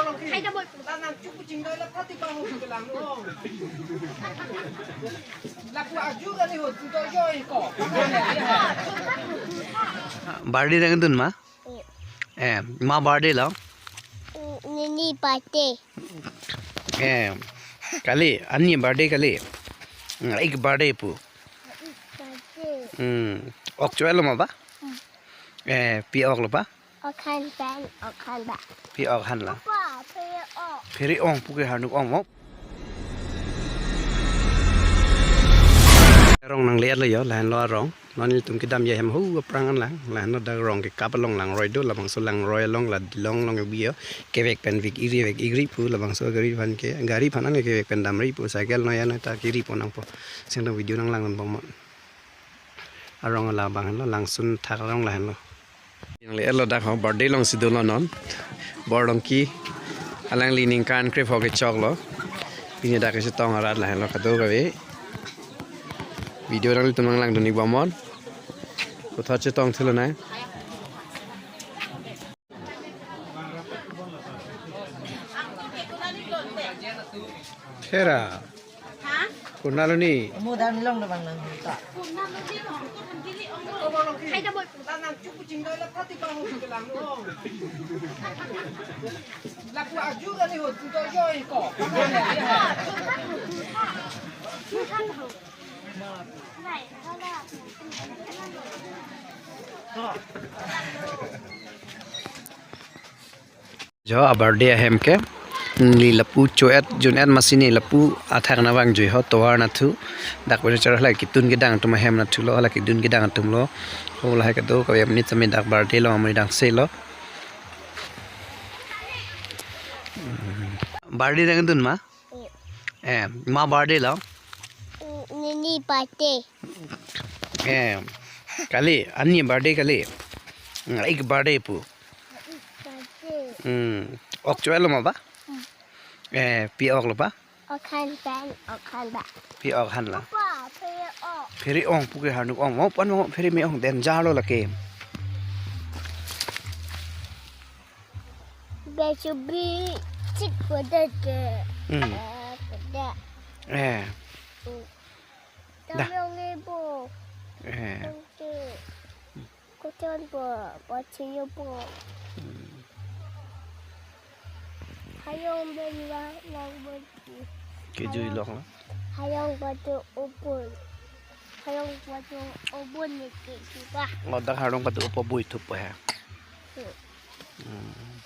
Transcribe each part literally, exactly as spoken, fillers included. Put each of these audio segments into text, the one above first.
Birthday dang dun ma? Eh, ma birthday lo? Nini birthday. Eh, kali, ani birthday kali. Hmm, ik birthday pu. Birthday. Hmm, ok cho-et lo ma ba? Hmm. Eh, pi ok lo ba? Ok han pen, ok han ba. Pi ok han la. Papa, papa, ok. Phere ong pu ke hanuk ong mo. Arong nangle-et lo yo, lahenlo arong. Non ilitum kedam ahem ho aphrang an lang. Lahenlo dak rong kekap along langroi do, labangso langroi along la dilong along bi yo. Kevek pen vek-iri vek-iri pu labangso gari aphan ke. Gari aphan an kevek pen damri pu, cycle noi an ta kiri pon nangpo. Sengdong video nanglangdun bom. Arong labang henlo, langsun thak arong lahenlo. Nangle-et lo dak ho, birthday along si dolo non. Bor along ke alangli ningkan krepho kechok lo. Pini dak kechetong arat lahenlo kadokave. Video nanglitum nanglangdun ik bom non. Puthot chetong thulo nai. Thera. Kunalo ni? Mo dan long na bang nang ta. Jo a-birthday ahem ke. Neli lapu cho-et jun-et masi ne lapu athak nangvangjui ho tovar nathu. Dak pen char hala kitun kedang atum ahem nathu lo, hala kitun kedang atum lo. Ho lahai kadokave amonit sitame dak birthday lo, amonit dang se lo. Birthday dang dun ma? Eh, ma birthday lo? Nini birthday. Eh, kali, ani birthday kali. Hmm, ik birthday pu. Birthday. Hmm, ok cho-et lo ma ba? Hmm. Eh, pi ok lo ba? Ok han pen, ok han ba. Pi ok han la. Papa, phere ok. Phere ong pu ke hanuk ong. Mo pan mo phere me ong, danger lo lake. Besubi chik kodak ke. Hmm. Eh, kodak. Eh. Hmm. Da. Tamyong ibu. Eh. Tangke. Koton po, pochiyo po. Hmm. Hayong benwa lang boti. Kejui lok la. Hayong batu upon. Hayong batu upon ni ke juga. Ngodak hayong batu upo bui thup he. Hmm. Hmm.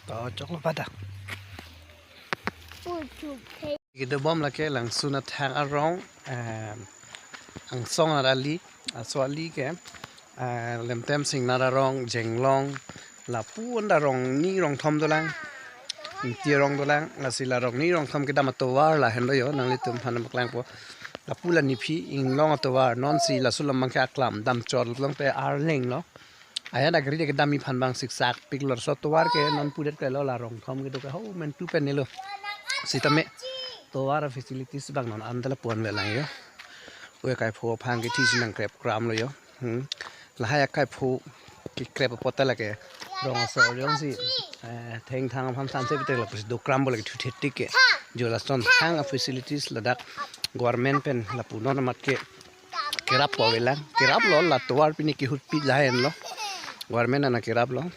To choklo pada. Bui thup he. Kedobom lake langsun athak arong, eh, angsong arali, aso ali ke, eh, Lemtem Singnar arong, Jenglong, lapu-an ta rong ni rong thom dolang, Ingti arong dolang, lasi la rong ni rong thom kedam atovar lahenlo yo, nanglitum aphan paklangpo. Lapu la nephi inglong atovar, non si laso alam abang ke aklam, dam chot long pe arleng lo. Ayan agri de kedam iphan abang siksak pik lo, laso tovar ke non pudet ke lo la rong thom kedo ke ho men tu pen nelo. Sitame tovar facilities abang non an ta lapu-an velang yo. Oi kaipho aphang ke thisi nangkrep kram lo yo. Hmm. Lahai akaipho kekrep apot ta lake rong asor jongsi, eh, thengthang aphan thanse pitek lapusi dokram bo lake thu thetik ke. Jo lason thang a-facilities ladak government pen lapu non amat ke kerap po avelang, kerap lo, la tovar pini kehut pi lahen lo. Government ana kerap lo.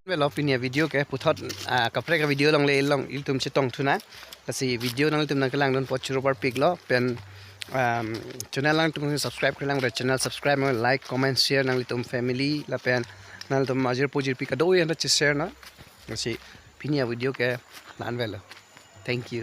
Velo pini a-video ke puthot, ah, kaprek a-video longle long ilitum chetong thu nang. Lasi video nanglitum nangkelangdun apot choro parpik lo pen, um, channel nanglitum subscribe kelang re channel subscribe mo, like, comment, share nanglitum family lapen nanglitum ajirpo jirpi kado-an ta che-share nang. Lasi pini a-video ke la-an velo. Thank you.